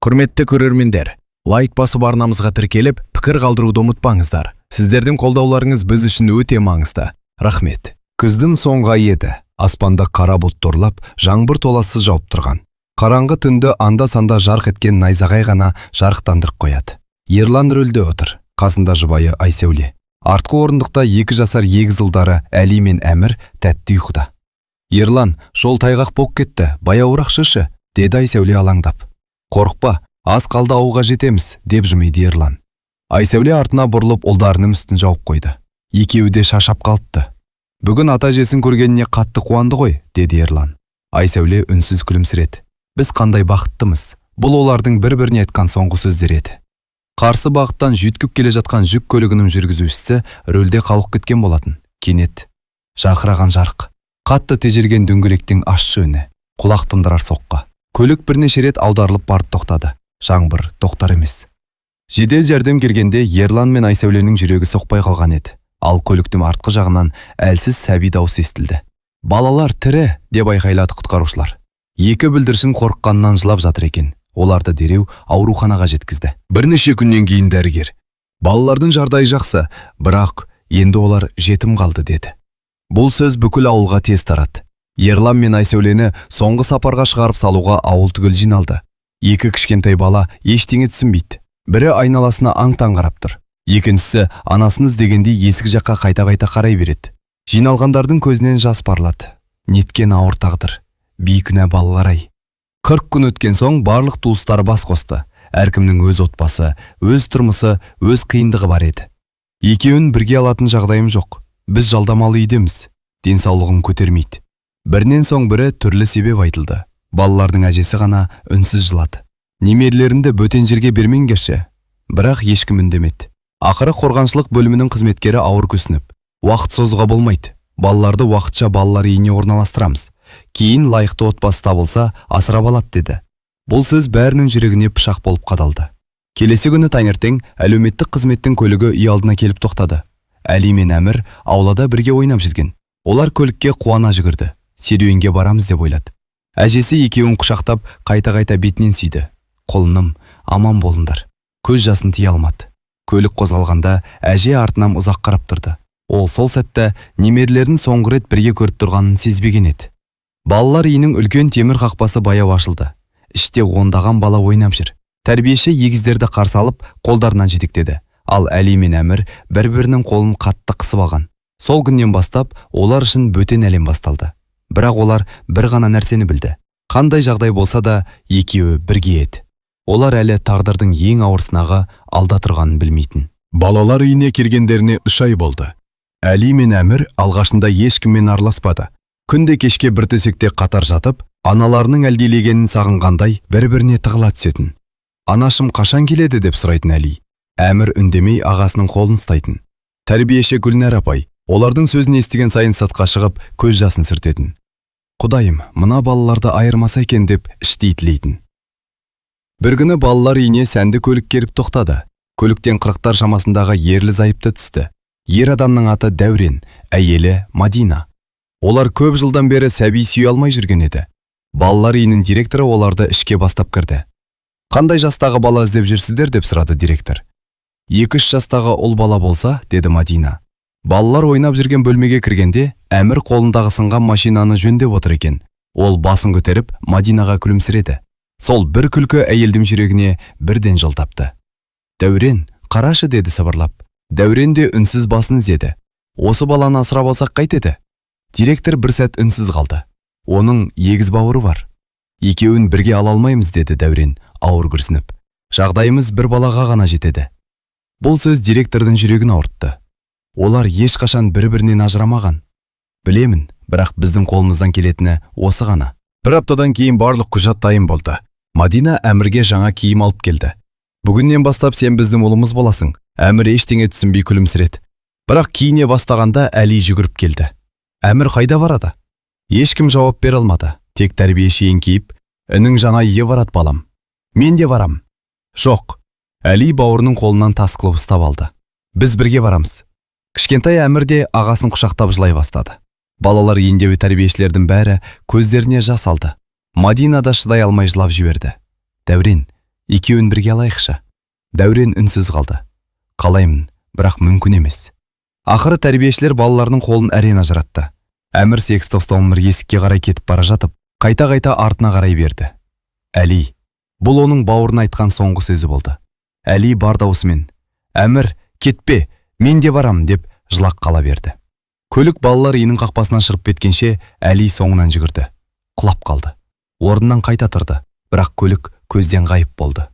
Құрметті көрермендер, лайк басып, арнамызға тіркеліп, пікір қалдыруды ұмытпаңыздар. Сіздердің қолдауларыңыз біз үшін өте маңызды. Рахмет. Күздің соңғы айы еді. Аспанда қара бұлт торлап, жаңбыр толассыз жауып тұрған. Қараңғы түнді анда-санда жарқ еткен найзағай ғана жарықтандырып қояды. Ерлан рөлде отыр. Қасында жұбайы Айсәуле. Артқы орындықта 2 жасар егіз ұлдары Әли мен Әмір тәтті ұйқыда. «Ерлан, жол тайғақ болып кетті, баяуырақ жүрші», деді Айсәуле алаңдап. «Қорықпа, аз қалды, ауылға жетеміз», деп жымиды Ерлан. Айсәуле артына бұрылып, ұлдарының үстін жауып қойды. Екеуі де шаршап қалыпты. «Бүгін ата әжесін көргеніне қатты қуанды ғой», деді Ерлан. Айсәуле үнсіз күлімсіреді. «Біз қандай бақыттымыз». Бұл олардың бір-біріне айтқан соңғы сөздері еді. Қарсы бағыттан жүйткіп келе жатқан жүк көлігінің жүргізушісі рөлде қалып кеткен болатын. Кенет жарқыраған жарық. Қатты тежелген дөңгелектің ащы үні. Құлақ тындырар соққы. Көлік бірнеше рет аударылып барып тоқтады. Жаңбыр тоқтар емес. Жедел жәрдем келгенде Ерлан мен Айсәуленің жүрегі соқпай қалған еді. Ал көліктің артқы жағынан әлсіз сәби даусы естілді. «Балалар тірі!» деп айқайлады құтқарушылар. Екі бүлдіршін қорыққаннан жылап жатыр екен. Оларды дереу ауруханаға жеткізді. Бірнеше күннен кейін дәрігер: «Балалардың жағдайы жақсы, бірақ енді олар жетім қалды», деді. Бұл сөз бүкіл ауылға тез тарады. Ерлан мен Айсәулені соңғы сапарға шығарып салуға ауыл түгел жиналды. Екі кішкентай бала ештеңе түсінбейді. Бірі айналасына аң-таң қарап тұр. Екіншісі анасын іздегендей есік жаққа қайта-қайта қарай береді. Жиналғандардың көзінен жас парлады. Неткен ауыр тағдыр. Бейкүнә балалар-ай. 40 күн өткен соң барлық туыстары бас қосты. Әркімнің өз отбасы, өз тұрмысы, өз қиындығы бар еді. «Екеуін бірге алатын жағдайым жоқ. Біз жалдамалы үйдеміз. Денсаулығым көтермейді». Бірінен соң бірі түрлі себеп айтылды. Балалардың әжесі ғана үнсіз жылады. «Немерелеріңді бөтен жерге бермеңдерші». Бірақ ешкім үндемеді. Ақыры қорғаншылық бөлімінің қызметкері ауыр күрсініп: «Уақыт созуға болмайды. Балаларды уақытша балалар үйіне орналастырамыз. Кейін лайықты отбасы табылса, асырап алады», деді. Бұл сөз бәрінің жүрегіне пышақ болып қадалды. Келесі күні таңертең әлеуметтік қызметтің көлігі үй алдына келіп тоқтады. Әли мен Әмір аулада бірге ойнап жүрген. Олар көлікке қуана жүгірді. Серуенге барамыз деп ойлады. Әжесі екеуін құшақтап, қайта-қайта бетінен сүйді. «Құлыным, аман болыңдар». Көз жасын тия алмады. Көлік қозғалғанда әже артынан ұзақ қарап тұрды. Ол сол сәтте немерелерін соңғы рет бірге көріп тұрғанын сезбеген еді. Балалар үйінің үлкен темір қақпасы баяу ашылды. Іште ондаған бала ойнап жүр. Тәрбиеші егіздерді қарсы алып, қолдарынан жетектеді. Ал Әли мен Әмір бір-бірінің қолын қатты қысып алған. Сол күннен бастап олар үшін бөтен әлем басталды. Бірақ олар бір ғана нәрсені білді. Қандай жағдай болса да, екеуі бірге еді. Олар әлі тағдырдың ең ауыр сынағы алда тұрғанын білмейтін. Балалар үйіне келгендеріне 3 ай болды. Әли мен Әмір алғашында ешкіммен араласпады. Күнде кешке бір төсекте қатар жатып, аналарының әлдилегенін сағынғандай бір-біріне тығыла түсетін. «Анашым қашан келеді?» деп сұрайтын Әли. Әмір үндемей ағасының қолын ұстайтын. Тәрбиеші Гүлнәр апай олардың сөзін естіген сайын сыртқа шығып, көз жасын сүртетін. «Құдайым, мына балаларды айырмаса екен», деп іштей тілейтін. Бір күні балалар үйіне сәнді көлік келіп тоқтады. Көліктен 40-тар шамасындағы ерлі зайыпты түсті. Ер адамның аты Дәурен, әйелі Мадина. Олар көп жылдан бері сәби сүйе алмай жүрген еді. Балалар үйінің директоры оларды ішке бастап кірді. «Қандай жастағы бала іздеп жүрсіздер?» деп сұрады директор. «2-3 жастағы ұл бала болса», деді Мадина. Балалар ойнап жүрген бөлмеге кіргенде, Әмір қолындағы сынған машинаны жөндеп отыр екен. Ол басын көтеріп, Мадинаға күлімсіреді. Сол бір күлкі әйелдің жүрегіне бірден жол тапты. «Дәурен, қарашы», деді сыбырлап. Дәурен де үнсіз басын изеді. «Осы баланы асырап алсақ қайтеді?» Директор бір сәт үнсіз қалды. «Оның егіз бауыры бар. Екеуін бірге ала алмаймыз», деді Дәурен ауыр күрсініп. «Жағдайымыз бір балаға ғана жетеді». Бұл сөз директордың жүрегін ауыртты. «Олар ешқашан бір-бірінен ажырамаған». «Білемін, бірақ біздің қолымыздан келетіні осы ғана». Бір аптадан кейін барлық құжат дайын болды. Мадина Әмірге жаңа киім алып келді. «Бүгіннен бастап сен біздің ұлымыз боласың». Әмір ештеңе түсінбей күлімсіреді. Бірақ киіне бастағанда Әли жүгіріп келді. «Әмір қайда барады?» Ешкім жауап бере алмады. Тек тәрбиеші еңкейіп: «Інің жаңа үйге барады, балам». «Мен де барам». «Жоқ». Әли бауырының қолынан тас қылып ұстап алды. «Біз бірге барамыз». Кішкентай Әмір де ағасын құшақтап жылай бастады. Балалар үйіндегі тәрбиешілердің бәрі көздеріне жас алды. Мадина да шыдай алмай жылап жіберді. «Дәурен, Екеуін бірге алайықшы. Дәурен үнсіз қалды. Қалаймын, бірақ мүмкін емес. Ақыры тәрбиешілер балалардың қолын әрең ажыратты. Әмір 891 есікке қарай кетіп бара жатып, қайта-қайта артына қарай берді. Әли. Бұл оның бауырына айтқан соңғы сөзі болды. Әли бар даусымен: «Әмір, кетпе, мен де барамын», – деп жылап қала берді. Көлік балалар үйінің қақпасынан шығып кеткенше Әли соңынан жүгірді. Құлап қалды. Орнынан қайта тұрды, бірақ көлік көзден ғайып болды.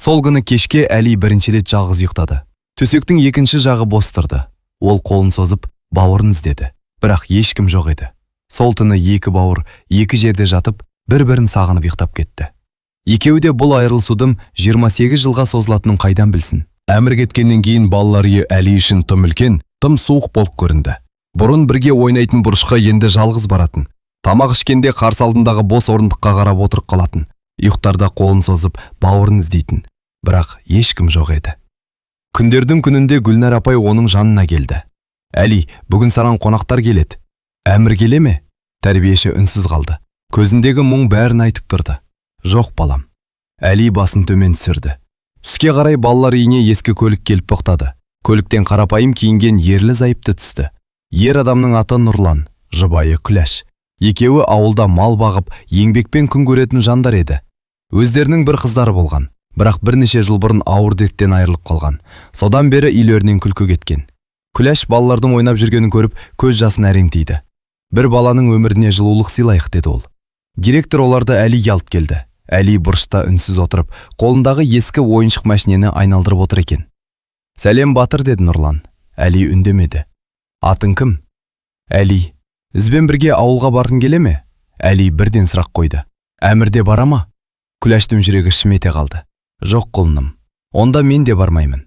Сол күні кешке Әли бірінші рет жалғыз ұйықтады. Төсектің екінші жағы бос тұрды. Ол қолын созып, бауырын іздеді. Бірақ ешкім жоқ еді. Сол түні екі бауыр екі жерде жатып, бір-бірін сағынып ұйықтап кетті. Екеуі де бұл айырылысудың 28 жылға созылатынын қайдан білсін. Әмір кеткеннен кейін балалар үйі Әли үшін тым үлкен, тым суық болып көрінді. Бұрын бірге ойнайтын бұрышқа енді жалғыз баратын. Тамақ ішкенде қарсы алдындағы бос орындыққа қарап отырып қалатын. Ұйықтарда қолын созып, бауырын іздейтін. Бірақ ешкім жоқ еді. Күндердің күнінде Гүлнар апай оның жанына келді. Әли, бүгін саған қонақтар келеді. Әмір келе ме? Тәрбиеші үнсіз қалды. Көзіндегі мұң бәрін айтып тұрды. Жоқ, балам. Әли басын төмен түсірді. Түске қарай балалар үйіне ескі көлік келіп тоқтады. Көліктен қарапайым киінген ерлі зайыпты түсті. Ер адамның аты Нұрлан, жұбайы Күләш. Екеуі ауылда мал бағып, еңбекпен күн көретін жандар еді. Өздерінің бір қыздары болған, бірақ бірнеше жыл бұрын ауыр дерттен айырылып қалған. Содан бері үйлерінен күлкі кеткен. Күләш балалардың ойнап жүргенін көріп, көз жасын әрең тыйды. Бір баланың өміріне жылулық сыйлайық, деді ол. Директор оларды Әлиге алып келді. Әли бұрышта үнсіз отырып, қолындағы ескі ойыншық мәшинені айналдырып отыр екен. Сәлем, батыр, деді Нұрлан. Әли үндемеді. Атың кім? Әли. Бізбен бірге ауылға барғың келе ме? Әли бірден сұрақ қойды. Әмір де бара ма? Күләштің жүрегі шым ете қалды. Жоқ, құлыным. Онда мен де бармаймын.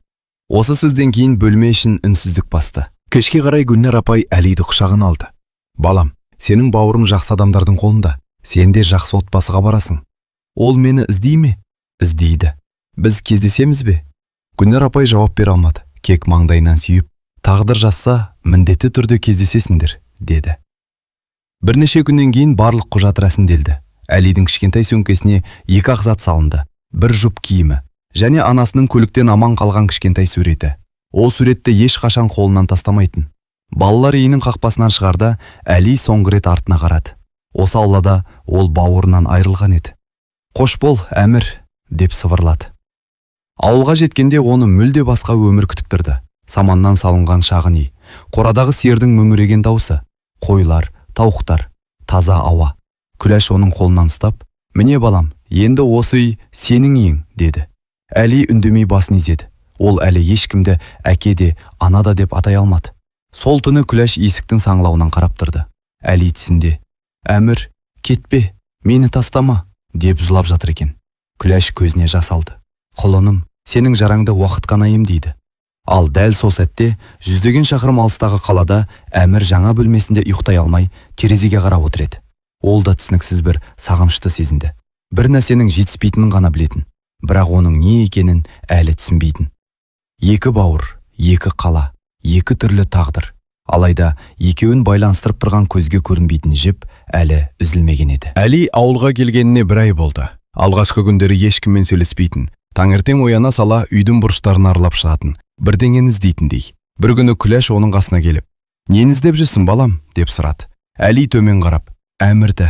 Осы сөзден кейін бөлме ішін үнсіздік басты. Кешке қарай Гүлнар апай Әлиді құшағына алды. Балам, сенің бауырың жақсы адамдардың қолында. Сен де жақсы отбасыға барасың. Ол мені іздей ме? Іздейді. Біз кездесеміз бе? Гүлнар апай жауап бере алмады. Кек маңдайынан сүйіп, тағдыр жазса, міндетті түрде кездесесіңдер, деді. Бірнеше күннен кейін барлық құжат рәсімделді. Әлидің кішкентай сөмкесіне екі ақ зат салынды. Бір жұп киімі және анасының көліктен аман қалған кішкентай суреті. Ол суретті ешқашан қолынан тастамайтын. Балалар үйінің қақпасынан шығарда Әли соңғы рет артына қарады. Осы аулада ол бауырынан айырылған еді. Қош бол, Әмір, деп сыбырлады. Ауылға жеткенде оны мүлде басқа өмір күтіп тұрды. Саманнан салынған шағын үй, қорадағы сиырдың мөңіреген даусы, қойлар, тауықтар, таза ауа. Күләш оның қолынан ұстап, «Міне, балам, енді осы үй сенің үйің», деді. Әли үндемей басын изеді. Ол әлі ешкімді әке де, ана да деп атай алмады. Сол түні Күләш есіктің саңылауынан қарап тұрды. Әли түсінде: «Әмір, кетпе, мені тастама», деп жылап жатыр екен. Күләш көзіне жас алды. Құлыным, сенің жараңды уақыт қана емдейді. Ал дәл сол сәтте жүздеген шақырым алыстағы қалада Әмір жаңа бөлмесінде ұйықтай алмай терезеге қарап отыр еді. Ол да түсініксіз бір сағынышты сезінді. Бір нәрсенің жетіспейтінін ғана білетін, бірақ оның не екенін әлі түсінбейтін. Екі бауыр, екі қала, екі түрлі тағдыр. Алайда екеуін байланыстырып тұрған көзге көрінбейтін жіп әлі үзілмеген еді. Әли ауылға келгеніне бір ай болды. Алғашқы күндері ешкіммен сөйлеспейтін. Таңертең ояна сала үйдің бұрыштарын аралап шығатын, бірдеңені іздейтіндей. Бір күні Күләш оның қасына келіп, «Нені іздеп жүрсің, балам?» деп сұрады. Әли төмен қарап, «Әмірді».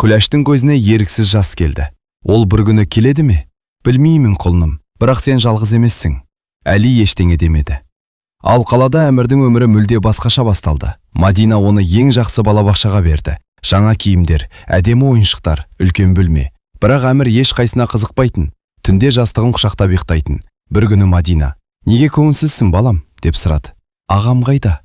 Күләштің көзіне еріксіз жас келді. Ол бір күні келеді ме? Білмеймін, құлыным, бірақ сен жалғыз емессің. Әли ештеңе демеді. Ал қалада Әмірдің өмірі мүлде басқаша басталды. Мадина оны ең жақсы балабақшаға берді. Жаңа киімдер, әдемі ойыншықтар, үлкен бөлме. Бірақ Әмір ешқайсына қызықпайтын. Түнде жастығын құшақтап ұйықтайтын. Бір күні Мадина: «Неге көңілсізсің, балам?» деп сұрады. Ағам қайда?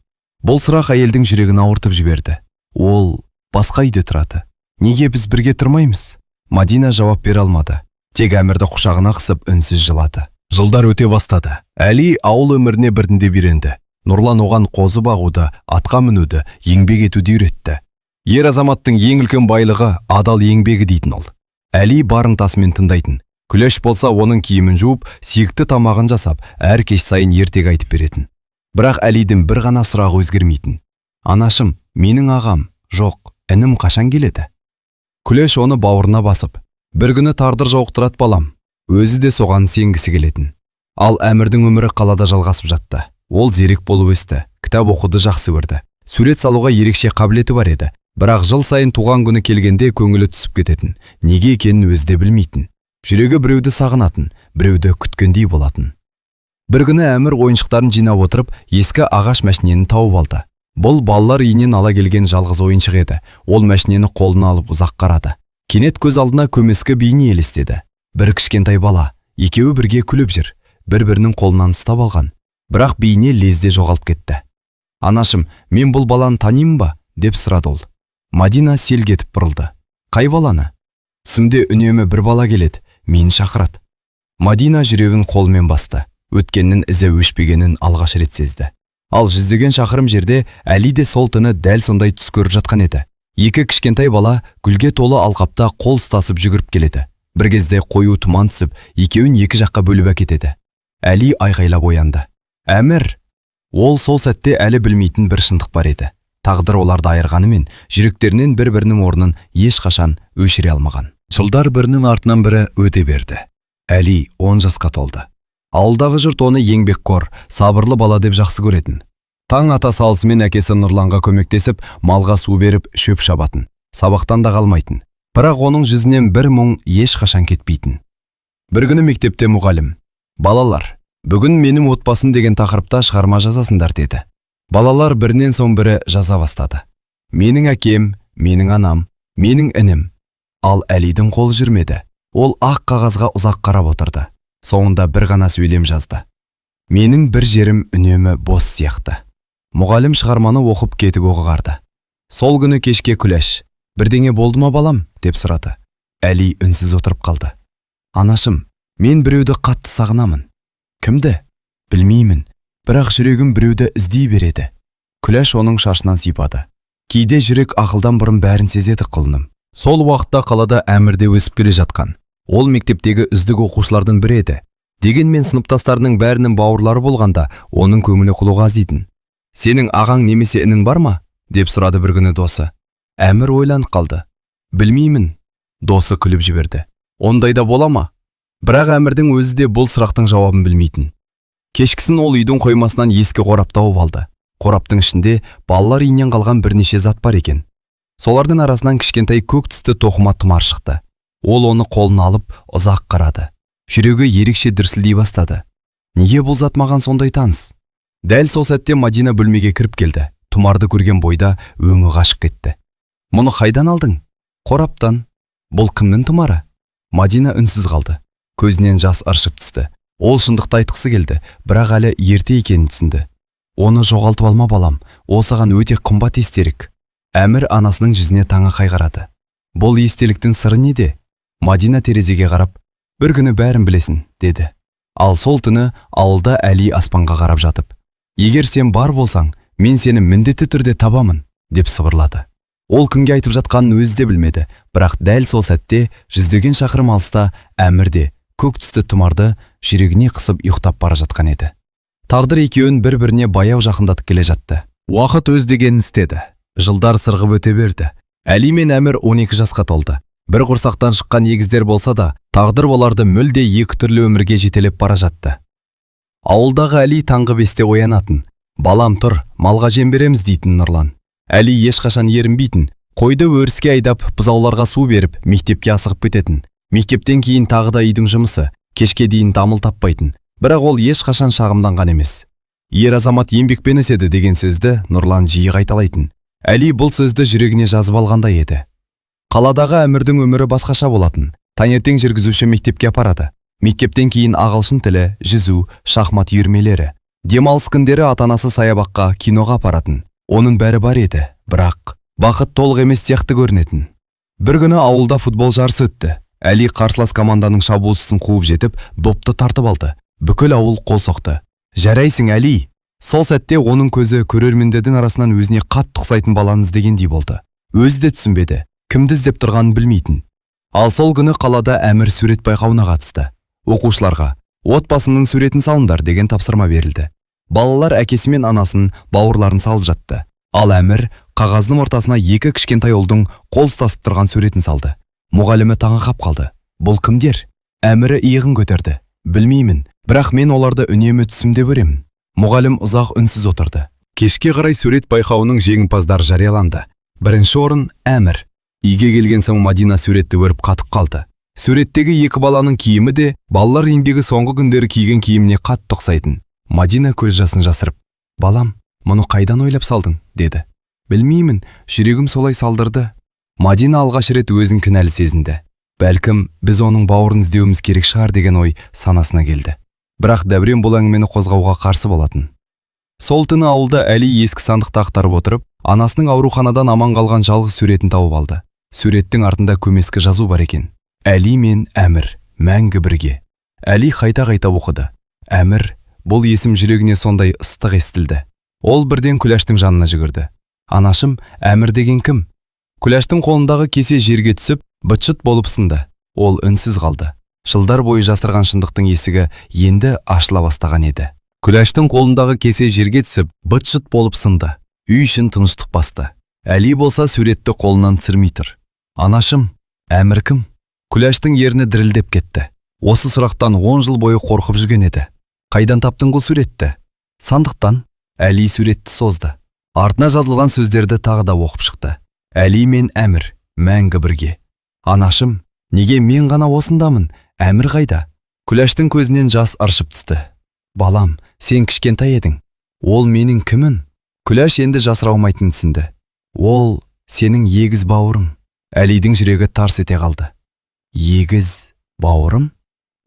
Бұл сұрақ әйелдің жүрегін ауыртып жіберді. Ол басқа үйде тұрады. Неге біз бірге тұрмаймыз? Мадина жауап бере алмады. Тек Әмірді құшағына қысып үнсіз жылады. Жылдар өте бастады. Әли ауыл өміріне біртіндеп үйренді. Нұрлан оған қозы бағуды, атқа мінуді, еңбек етуді үйретті. Ер азаматтың ең үлкен байлығы адал еңбегі дейтін ол. Әли бар ынтасымен тыңдайтын. Күләш болса оның киімін жуып, сүйікті тамағын жасап, әр кеш сайын ертегі айтып беретін. Бірақ Әлидің бір ғана сұрағы өзгермейтін. Анашым, менің ағам, жоқ, інім қашан келеді? Күләш оны бауырына басып, бір күні тағдыр жолықтырады, балам. Өзі де соған сенгісі келетін. Ал Әмірдің өмірі қалада жалғасып жатты. Ол зерек болып өсті, кітап оқуды жақсы көрді. Сурет салуға ерекше қабілеті бар еді. Бірақ жыл сайын туған күні келгенде көңілі түсіп кететін. Неге екенін өзі де білмейтін. Жүрегі біреуді сағынатын, біреуді күткендей болатын. Бір күні Әмір ойыншықтарын жинап отырып, ескі ағаш мәшинені тауып алды. Бұл балалар үйінен ала келген жалғыз ойыншық еді. Ол мәшинені қолына алып ұзақ қарады. Кенет көз алдына көмескі бейне елестеді. Бір кішкентай бала, екеуі бірге күліп жүр, бір-бірінің қолынан ұстап алған. Бірақ бейне лезде жоғалып кетті. «Анашым, мен бұл баланы танимын ба?» – деп сұрады ол. Мадина селк етіп бұрылды. «Қай баланы?» «Түсімде үнемі бір бала келеді, мені шақырады». Мадина жүрегін қолымен басты. Өткеннің ізі өшпегенін алғаш рет сезді. Ал жүздеген шақырым жерде Әли де сол түні дәл сондай түс көріп жатқан еді. Екі кішкентай бала гүлге толы алқапта қол ұстасып жүгіріп келеді. Бір кезде қою тұман түсіп, екеуін екі жаққа бөліп әкетеді. Әли айғайлап оянды. «Әмір!» Ол сол сәтте әлі білмейтін бір шындық бар еді. Тағдыр оларды айырғанымен, жүректерінен бір-бірінің орнын ешқашан өшіре алмаған. Жылдар бірінің артынан бірі өте берді. Әли 10 жасқа толды. Ауылдағы жұрт оны еңбекқор, сабырлы бала деп жақсы көретін. Таң ата салысымен әкесі Нұрланға көмектесіп, малға су беріп, шөп шабатын. Сабақтан да қалмайтын. Бірақ оның жүзінен бір мұң ешқашан кетпейтін. Бір күні мектепте мұғалім: «Балалар, бүгін менің отбасым деген тақырыпта шығарма жазасыңдар», – деді. Балалар бірінен соң бірі жаза бастады. Менің әкем, менің анам, менің інім. Ал Әлидің қолы жүрмеді. Ол ақ қағазға ұзақ қарап отырды. Соңында бір ғана сөйлем жазды. Менің бір жерім үнемі бос сияқты. Мұғалім шығарманы оқып кетіп оқығарды. Сол күні кешке Күләш: «Бірдеңе болды ма, балам?» – деп сұрады. Әли үнсіз отырып қалды. «Анашым, мен біреуді қатты сағынамын». «Кімді?» «Білмеймін, бірақ жүрегім біреуді іздей береді». Күләш оның шашынан сипады. «Кейде жүрек ақылдан бұрын бәрін сезеді, құлыным». Сол уақытта қалада Әмір де өсіп келе жатқан. Ол мектептегі үздік оқушылардың бірі еді. Дегенмен сыныптастарының бәрінің бауырлары болғанда, оның көңілі құлық. «Сенің ағаң немесе інің бар ма?» – деп сұрады бір күні досы. Әмір ойланып қалды. «Білмеймін». Досы күліп жіберді. «Ондай да бола ма?» Бірақ Әмірдің өзі де бұл сұрақтың жауабын білмейтін. Кешкісін ол үйдің қоймасынан ескі қорап тауып алды. Қораптың ішінде балалар үйінен қалған бірнеше зат бар екен. Солардың арасынан кішкентай көк түсті тоқыма тұмар шықты. Ол оны қолына алып, ұзақ қарады. Жүрегі ерекше дүрсілдей бастады. Неге бұл зат маған сондай таныс? Дәл сол сәтте Мадина бөлмеге кіріп келді. Тұмарды көрген бойда өңі қашып кетті. «Мұны қайдан алдың?» «Қораптан». «Бұл кімнің тұмары?» Мадина үнсіз қалды. Көзінен жас ыршып түсті. Ол шындықты айтқысы келді, бірақ әлі ерте екенін түсінді. «Оны жоғалтып алма, балам, ол саған өте қымбат естелік». Әмір анасының жүзіне таңырқай қарады. Бұл естеліктің сыры неде? Мадина терезеге қарап, «Бір күні бәрін білесің», – деді. Ал сол түні ауылда Әли аспанға қарап жатып, «Егер сен бар болсаң, мен сені міндетті түрде табамын», – деп сыбырлады. Ол кімге айтып жатқанын өзі де білмеді, бірақ дәл сол сәтте жүздеген шақырым алыста Әмір де көк түсті тұмарды жүрегіне қысып ұйықтап бара жатқан еді. Тағдыр екеуін бір-біріне баяу жақындатып келе жатты. Уақыт өз дегенін істеді. Жылдар сырғып өте берді. Әли мен Әмір 12 жасқа толды. Бір құрсақтан шыққан егіздер болса да, тағдыр оларды мүлде екі түрлі өмірге жетелеп бара жатты. Ауылдағы Әли таңғы 5-те оянатын. «Балам, тұр, малға жем береміз», – дейтін Нұрлан. Әли ешқашан ерінбейтін. Қойды өріске айдап, бұзауларға су беріп, мектепке асығып кететін. Мектептен кейін тағы да үйдің жұмысы, кешке дейін дамыл таппайтын. Бірақ ол ешқашан шағымданған емес. «Ер азамат еңбекпен өседі» деген сөзді Нұрлан жиі қайталайтын. Әли бұл сөзді жүрегіне жазып алғандай еді. Қаладағы Әмірдің өмірі басқаша болатын. Таңертең жүргізуші мектепке апарады. Мектептен кейін ағылшын тілі, жүзу, шахмат үйірмелері. Демалыс күндері ата-анасы саябаққа, киноға апаратын. Оның бәрі бар еді, бірақ бақыт толық емес сияқты көрінетін. Бір күні ауылда футбол жарысы өтті. Әли қарсылас команданың шабуылшысын қуып жетіп, допты тартып алды. Бүкіл ауыл қол соқты. «Жарайсың, Әли!» Сол сәтте оның көзі көрермендердің арасынан өзіне қатты ұқсайтын баланы іздегендей болды. Өзі де түсінбеді, кімді іздеп тұрғанын білмейтін. Ал сол күні қалада Әмір сурет байқауына қатысты. Оқушыларға «Отбасының суретін салыңдар» деген тапсырма берілді. Балалар әкесі мен анасын, бауырларын салып жатты. Ал Әмір қағаздың ортасына екі кішкентай ұлдың қол ұстасып тұрған суретін салды. Мұғалімі таңырқап қалды. Бұл кімдер? Әмірі иығын көтерді. Білмеймін, бірақ мен оларды үнемі түсімде көремін. Мұғалім ұзақ үнсіз отырды. Кешке қарай сурет байқауының жеңімпаздары жарияланды. Бірінші орын Әмір. Үйге келген соң Мадина суретті көріп қатып қалды. Суреттегі екі баланың киімі де балалар үйіндегі соңғы күндері киген киіміне қатты ұқсайтын. Мадина көз жасын жасырып, «Балам, мұны қайдан ойлап салдың?» деді. Білмеймін, жүрегім солай салдырды. Мадина алғаш рет өзін кінәлі сезінді. Бәлкім, біз оның бауырын іздеуіміз керек шығар деген ой санасына келді. Бірақ Дәурен бұл әңгімені қозғауға қарсы болатын. Сол түні ауылда Әли ескі сандықты ақтарып отырып, анасының ауруханадан аман қалған жалғыз суретін тауып алды. Суреттің артында көмескі жазу бар екен. Әли мен Әмір мәңгі бірге. Әли қайта-қайта оқыды. Әмір, бұл есім жүрегіне сондай ыстық естілді. Ол бірден Күләштің жанына жүгірді. Анашым, Әмір деген кім? Күләштің қолындағы кесе жерге түсіп, быт-шыт болып сынды. Ол үнсіз қалды. Жылдар бойы жасырған шындықтың есігі енді ашыла бастаған еді. Күләштің қолындағы кесе жерге түсіп, быт-шыт болып сынды. Үй ішін тыныштық басты. Әли болса суретті қолынан түсірмей тұр. Анашым, Әмір кім? Күләштің ерні дірілдеп кетті. Осы сұрақтан 10 жыл бойы қорқып жүрген еді. Қайдан таптың бұл суретті? Сандықтан. Әли суретті созды. Артына жазылған сөздерді тағы да оқып шықты. Әли мен Әмір мәңгі бірге. Анашым, неге мен ғана осындамын? Әмір қайда? Күләштің көзінен жас ыршып түсті. Балам, сен кішкентай едің. Ол менің кімім? Күләш енді жасыра алмайтынын түсінді. Ол сенің егіз бауырың. Әлидің жүрегі тарс ете қалды. Егіз бауырым?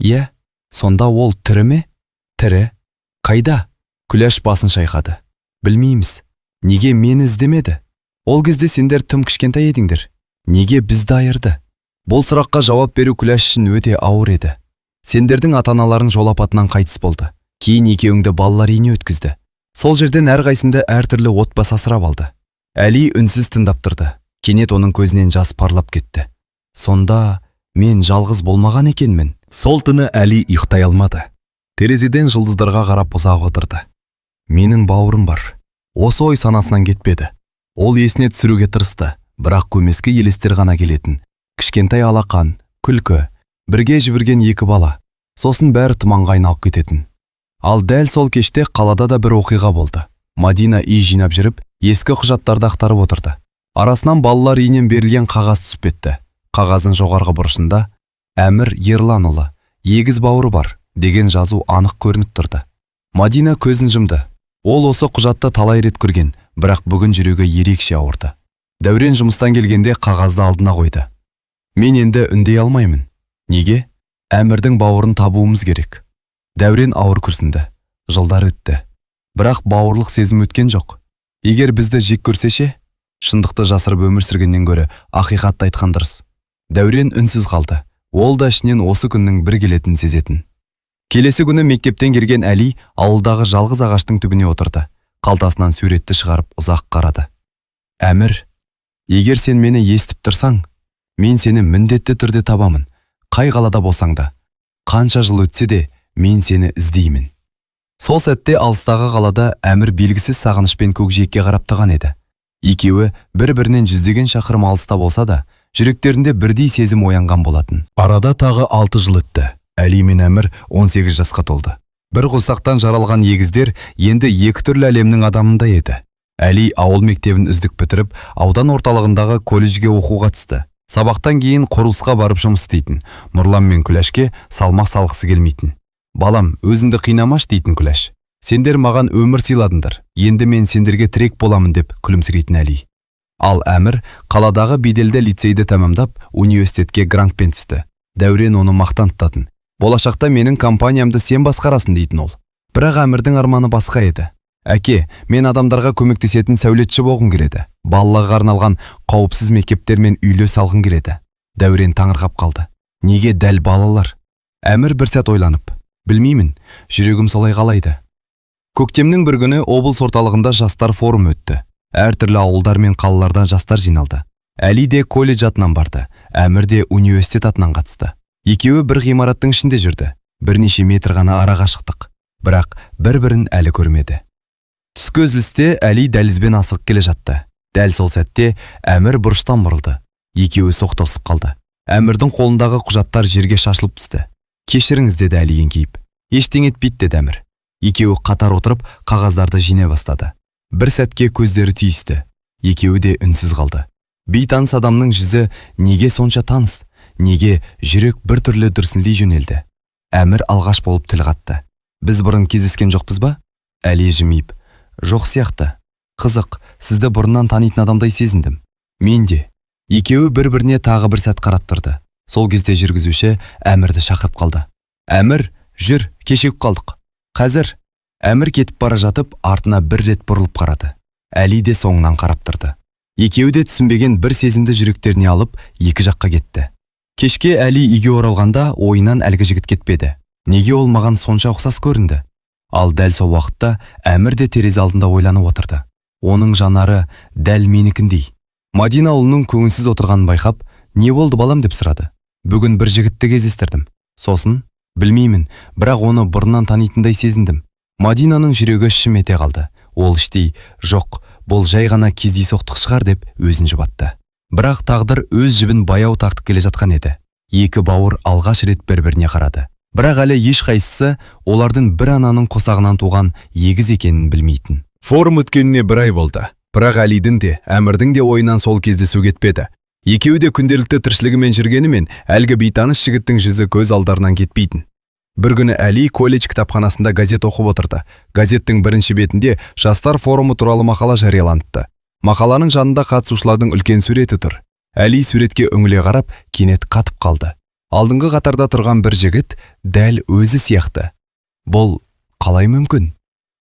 Иә, сонда ол тірі ме? Тірі. Қайда? Күләш басын шайқады. Білмейміз. Неге мені іздемеді? Ол кезде сендер тым кішкентай едіңдер. Неге бізді айырды? Бұл сұраққа жауап беру Күләш үшін өте ауыр еді. Сендердің ата-аналарың жол апатынан қайтыс болды. Кейін екеуіңді балалар үйіне өткізді. Сол жерден әрқайсыңды әртүрлі отбасы асырап алды. Әли үнсіз тыңдап тұрды. Кенет оның көзінен жас парлап кетті. Сонда мен жалғыз болмаған екенмін. Сол түні Әли ұйықтай алмады. Терезеден жұлдыздарға қарап ұзақ отырды. Менің бауырым бар. Осы ой санасынан кетпеді. Ол есіне түсіруге тырысты, бірақ көмескі елестер ғана келетін. Кішкентай алақан, күлкі, бірге жүгірген екі бала. Сосын бәрі тұманға айналып кететін. Ал дәл сол кеште қалада да бір оқиға болды. Мадина үй жинап жүріп, ескі құжаттарды ақтарып отырды. Арасынан балалар үйінен берілген қағаз түсіп кетті. Қағаздың жоғарғы бұрышында Әмір Ерланұлы, егіз бауыры бар деген жазу анық көрініп тұрды. Мадина көзін жұмды. Ол осы құжатты талай рет көрген, бірақ бүгін жүрегі ерекше ауырды. Дәурен жұмыстан келгенде қағазды алдына қойды. Мен енді үндей алмаймын. Неге? Әмірдің бауырын табуымыз керек. Дәурен ауыр күрсінді. Жылдар өтті. Бірақ бауырлық сезім өткен жоқ. Егер бізді жек көрсе ше? Шындықты жасырып өмір сүргеннен гөрі ақиқатты айтқан дұрыс. Дәурен үнсіз қалды. Ол да ішінен осы күннің бір келетінін сезетін. Келесі күні мектептен келген Әли ауылдағы жалғыз ағаштың түбіне отырды. Қалтасынан суретті шығарып ұзақ қарады. Әмір, егер сен мені естіп тұрсаң, мен сені міндетті түрде табамын. Қай қалада болсаң да, қанша жыл өтсе де, мен сені іздеймін. Сол сәтте алыстағы қалада Әмір белгісіз сағынышпен көкжиекке қарап тұрған еді. Екеуі бір-бірінен жүздеген шақырым алыста болса да, жүректерінде бірдей сезім оянған болатын. Арада тағы 6 жыл өтті. Әли мен Әмір 18 жасқа толды. Бір құрсақтан жаралған егіздер енді екі түрлі әлемнің адамындай еді. Әли ауыл мектебін үздік бітіріп, аудан орталығындағы колледжге оқуға түсті. Сабақтан кейін құрылысқа барып жұмыс істейтін. Нұрлан мен Күләшке салмақ салғысы келмейтін. Балам, өзіңді қинамаш дейтін Күләш. Сендер маған өмір сыйладыңдар. Енді мен сендерге тірек боламын деп күлімсірейтін Әли. Ал Әмір қаладағы беделді лицейді тәмамдап, университетке грантпен түсті. Дәурен оны мақтан тұтатын. Болашақта менің компаниямды сен басқарасың дейтін ол. Бірақ Әмірдің арманы басқа еді. Әке, мен адамдарға көмектесетін сәулетші болғым келеді. Балаларға арналған қауіпсіз мектептер мен үйлер салғым келеді. Дәурен таңырқап қалды. Неге дәл балалар? Әмір бір сәт ойланып, білмеймін, жүрегім солай қалайды. Көктемнің бір күні облыс орталығында жастар форумы өтті. Әртүрлі ауылдар мен қалалардан жастар жиналды. Әли де колледж атынан барды, Әмір де университет атынан қатысты. Екеуі бір ғимараттың ішінде жүрді. Бірнеше метр ғана араға шықтық. Бірақ бір-бірін әлі көрмеді. Түскі үзілісте Әли дәлізбен асығып келе жатты. Дәл сол сәтте Әмір бұрыштан бұрылды. Екеуі соқтығысып қалды. Әмірдің қолындағы құжаттар жерге шашылып түсті. Кешіріңіз, деді Әли еңкейіп. Ештеңе етпейді, деді Әмір. Екеуі қатар отырып, қағаздарды жинай бастады. Бір сәтке көздері түйісті. Екеуі де үнсіз қалды. Бейтаныс адамның жүзі неге сонша таныс? Неге жүрек бір түрлі дүрсілдей жөнелді? Әмір алғаш болып тіл қатты. Біз бұрын кездескен жоқпыз ба? Әли жымиып. Жоқ сияқты. Қызық, сізді бұрыннан танитын адамдай сезіндім. Мен де. Екеуі бір-біріне тағы бір сәт қарап тұрды. Сол кезде жүргізуші Әмірді шақырып қалды. Әмір, жүр, кешігіп қалдық. Қазір. Әмір кетіп бара жатып, артына бір рет бұрылып қарады. Әли де соңынан қарап тұрды. Екеуі де түсінбеген бір сезімді жүректеріне алып, екі жаққа кетті. Кешке Әли үйге оралғанда ойынан әлгі жігіт кетпеді. Неге ол маған сонша ұқсас көрінді? Ал дәл сол уақытта Әмір де терезе алдында ойланып отырды. Оның жанары дәл менікіндей. Мадина ұлының көңілсіз отырғанын байқап, не болды балам деп сұрады. Бүгін бір жігітті кездестірдім. Сосын, білмеймін, бірақ оны бұрыннан танитындай сезіндім. Мадинаның жүрегі шым ете қалды. Ол іштей, жоқ, бұл жай ғана кездейсоқтық шығар деп өзін жұбатты. Бірақ тағдыр өз жібін баяу тартып келе жатқан еді. Екі бауыр алғаш рет бір-біріне қарады. Бірақ әлі ешқайсысы олардың бір ананың қосағынан туған егіз екенін білмейтін. Форум өткеніне бір ай болды. Бірақ Әлидің де, Әмірдің де ойынан сол кездесу кетпеді. Екеуі де күнделікті тіршілігімен жүргенімен, әлгі бейтаныс жігіттің жүзі көз алдарынан кетпейтін. Бір күні Әли колледж кітапханасында газет оқып отырды. Газеттің бірінші бетінде жастар форумы туралы мақала жарияланыпты. Мақаланың жанында қатысушылардың үлкен суреті тұр. Әли суретке үңіле қарап, кенет қатып қалды. Алдыңғы қатарда тұрған бір жігіт дәл өзі сияқты. Бұл қалай мүмкін?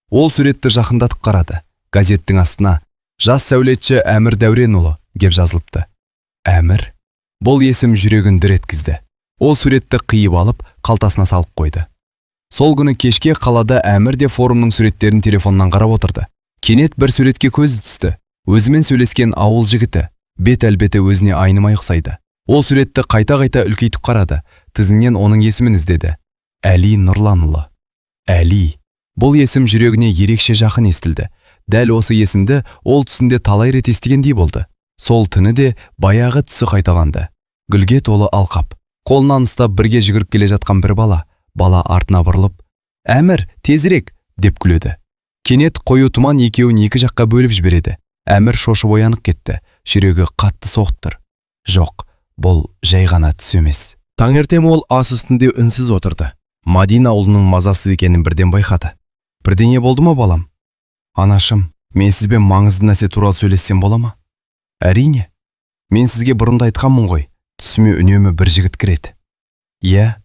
Ол суретті жақындатып қарады. Газеттің астына «Жас сәулетші Әмір Дәуренұлы» деп жазылыпты. Әмір. Бұл есім жүрегін дір еткізді. Ол суретті қиып алып, қалтасына салып қойды. Сол күні кешке қалада Әмір де форумның суреттерін телефоннан қарап отырды. Кенет бір суретке көзі түсті. Өзімен сөйлескен ауыл жігіті. Бет әлпеті өзіне айнымай ұқсайды. Ол суретті қайта-қайта үлкейтіп қарады. Тізімнен оның есімін іздеді. Әли Нұрланұлы. Әли. Бұл есім жүрегіне ерекше жақын естілді. Дәл осы есімді ол түсінде талай рет естігендей болды. Сол түні де баяғы түсі қайталанды. Гүлге толы алқап. Қолынан ұстап бірге жүгіріп келе жатқан бір бала. Бала артына бұрылып, «Әмір, тезірек!» деп күледі. Кенет қою тұман екеуін екі жаққа бөліп жібереді. Әмір шошып оянып кетті. Жүрегі қатты соғып тұр. Жоқ, бұл жай ғана түс емес. Таңертең ол ас үстінде үнсіз отырды. Мадина ұлының мазасыз екенін бірден байқады. Бірдеңе болды ма, балам? Анашым, мен сізбен маңызды нәрсе туралы сөйлессем бола ма? Әрине. Мен сізге бұрын да айтқанмын ғой. Түсіме үнемі бір жігіт кіреді. Иә,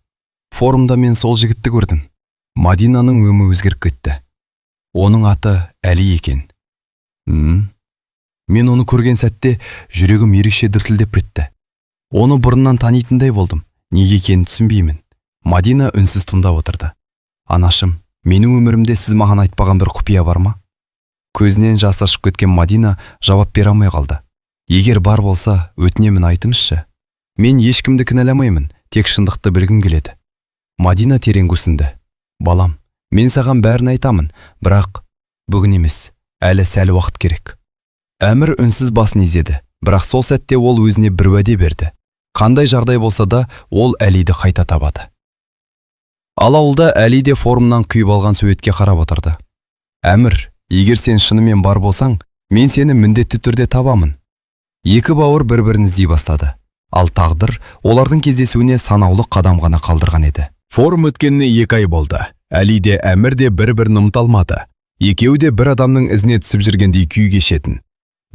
форумда мен сол жігітті көрдім. Мадинаның өңі өзгеріп кетті. Оның аты Әли екен. Мен оны көрген сәтте жүрегім ерекше дүрсілдеп кетті. Оны бұрыннан танитындай болдым. Неге екенін түсінбеймін. Мадина үнсіз тыңдап отырды. Анашым, менің өмірімде сіз маған айтпаған бір құпия бар ма? Көзінен жас ағып кеткен Мадина жауап бере алмай қалды. Егер бар болса, өтінемін, айтыңызшы. Мен ешкімді кінәламаймын, тек шындықты білгім келеді. Мадина терең күрсінді. Балам, мен саған бәрін айтамын, бірақ бүгін емес, әлі сәл уақыт керек. Әмір үнсіз басын изеді, бірақ сол сәтте ол өзіне бір уәде берді. Қандай жағдай болса да, ол Әлиді қайта табады. Ал ауылда Әли де форумнан қиып алған суретке қарап отырды. Әмір, егер сен шынымен бар болсаң, мен сені міндетті түрде табамын. Екі бауыр бір-бірін іздей бастады. Ал тағдыр олардың кездесуіне санаулы қадам ғана қалдырған еді. Форум өткеніне 2 ай болды. Әли де, Әмір де бір-бірін ұмыта алмады. Екеуі де бір адамның ізіне түсіп жүргендей күй кешетін.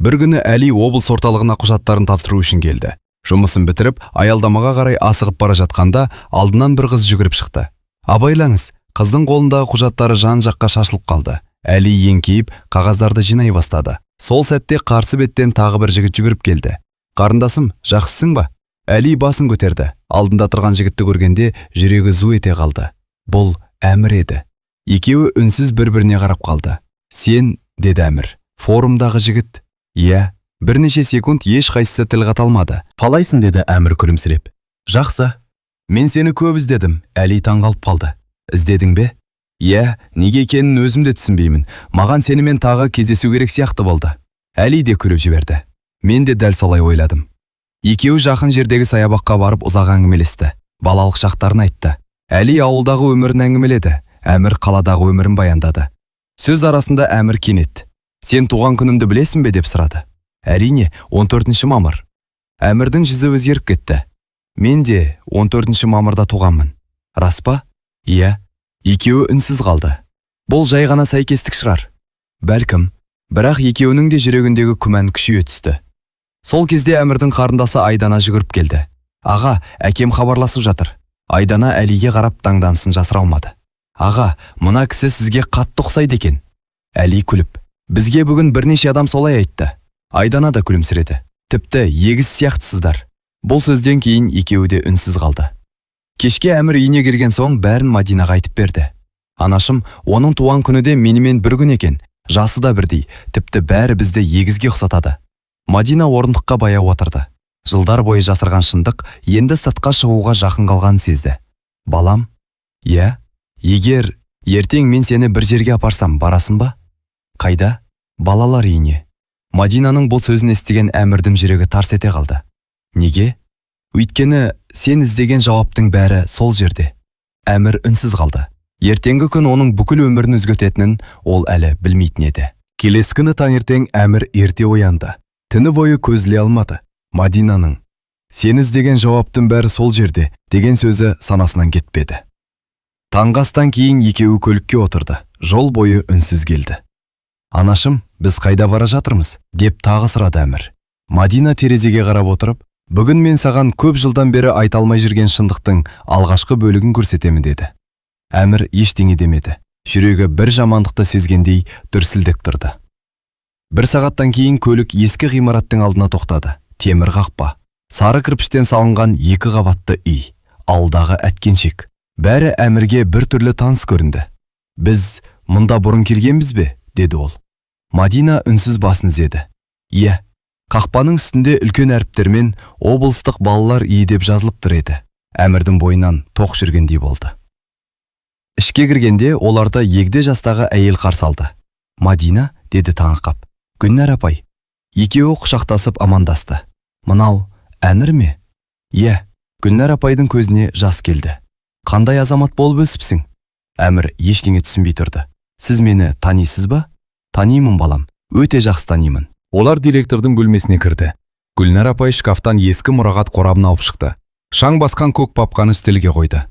Бір күні Әли облыс орталығына құжаттарын тапсыру үшін келді. Жұмысын бітіріп, аялдамаға қарай асығып бара жатқанда алдынан бір қыз жүгіріп шықты. Абайлаңыз, қыздың қолындағы құжаттары жан-жаққа шашылып қалды. Әли еңкейіп, қағаздарды жинай бастады. Сол сәтте қарсы беттен тағы бір жігіт жүгіріп келді. Қарындасым, жақсысың ба? Әли басын көтерді. Алдында тұрған жігітті көргенде жүрегі зу ете қалды. Бұл Әмір еді. Екеуі үнсіз бір-біріне қарап қалды. Сен, деді Әмір, форумдағы жігіт. Иә, бірнеше секунд ешқайсысы тіл қата алмады. Қалайсың, деді Әмір күлімсіреп. Жақсы. Мен сені көп іздедім, Әли таңғалып қалды. Іздедің бе? Иә, неге екенін өзім де түсінбеймін. Маған сенімен тағы кездесу керек сияқты болды. Әли де күліп жіберді. Мен де дәл солай ойладым. Екеуі жақын жердегі саябаққа барып ұзақ әңгімелесті. Балалық шақтарын айтты. Әли ауылдағы өмірін әңгімеледі, Әмір қаладағы өмірін баяндады. Сөз арасында Әмір кенет: «Сен туған күнімді білесің бе?» – деп сұрады. «Әрине, 14 мамыр». Әмірдің жүзі өзгеріп кетті. «Мен де 14 мамырда туғанмын». «Рас па?» «Иә». Екеуі үнсіз қалды. Бұл жай ғана сәйкестік шығар. Бәлкім, бірақ екеуінің де жүрегіндегі күмән күшейе түсті. Сол кезде Әмірдің қарындасы Айдана жүгіріп келді. «Аға, әкем хабарласып жатыр». Айдана Әлиге қарап таңданысын жасыра алмады. «Аға, мына кісі сізге қатты ұқсайды екен». Әли күліп: «Бізге бүгін бірнеше адам солай айтты». Айдана да күлімсіреді. «Тіпті егіз сияқтысыздар». Бұл сөзден кейін екеуі де үнсіз қалды. Кешке Әмір үйіне келген соң бәрін Мадинаға айтып берді. «Анашым, оның туған күні де менімен бір күн екен, жасы да бірдей, тіпті бәрі бізді егізге ұқсатады». Мадина орындыққа баяу отырды. Жылдар бойы жасырған шындық енді сыртқа шығуға жақын қалғанын сезді. «Балам?» «Иә». «Егер ертең мен сені бір жерге апарсам, барасың ба?» «Қайда?» «Балалар үйіне». Мадинаның бұл сөзін естіген Әмірдің жүрегі тарс ете қалды. «Неге?» «Өйткені сен іздеген жауаптың бәрі сол жерде». Әмір үнсіз қалды. Ертеңгі күн оның бүкіл өмірін өзгертетінін ол әлі білмейтін еді. Келесі күні таңертең Әмір ерте оянды. Түні бойы көз іле алмады. Мадинаның «Сен іздеген жауаптың бәрі сол жерде» деген сөзі санасынан кетпеді. Таңғы астан кейін екеуі көлікке отырды. Жол бойы үнсіз келді. «Анашым, біз қайда бара жатырмыз?» – деп тағы сұрады Әмір. Мадина терезеге қарап отырып: «Бүгін мен саған көп жылдан бері айта алмай жүрген шындықтың алғашқы бөлігін көрсетемін», – деді. Әмір ештеңе демеді. Жүрегі бір жамандықты сезгендей дүрсілдеп тұрды. Бір сағаттан кейін көлік ескі ғимараттың алдына тоқтады. Темір қақпа. Сары кірпіштен салынған екі қабатты үй. Алдағы әткеншек. Бәрі Әмірге бір түрлі таныс көрінді. «Біз мұнда бұрын келгенбіз бе?» – деді ол. Мадина үнсіз басын изеді. «Иә». Қақпаның үстінде үлкен әріптермен «Облыстық балалар үйі» деп жазылып тұр еді. Әмірдің бойынан тоқ жүргендей болды. Ішке кіргенде оларды егде жастағы әйел қарсы алды. «Мадина», – деді таңырқап. «Гүлнәр апай». Екеуі құшақтасып амандасты. «Мынау Әмір ме?» «Иә». Гүлнәр апайдың көзіне жас келді. «Қандай азамат болып өсіпсің?» Әмір ештеңе түсінбей тұрды. «Сіз мені танисыз ба?» «Танимын, балам, өте жақсы танимын». Олар директордың бөлмесіне кірді. Гүлнар апай шкафтан ескі мұрағат қорабын алып шықты. Шаң басқан көк папканы үстелге қойды.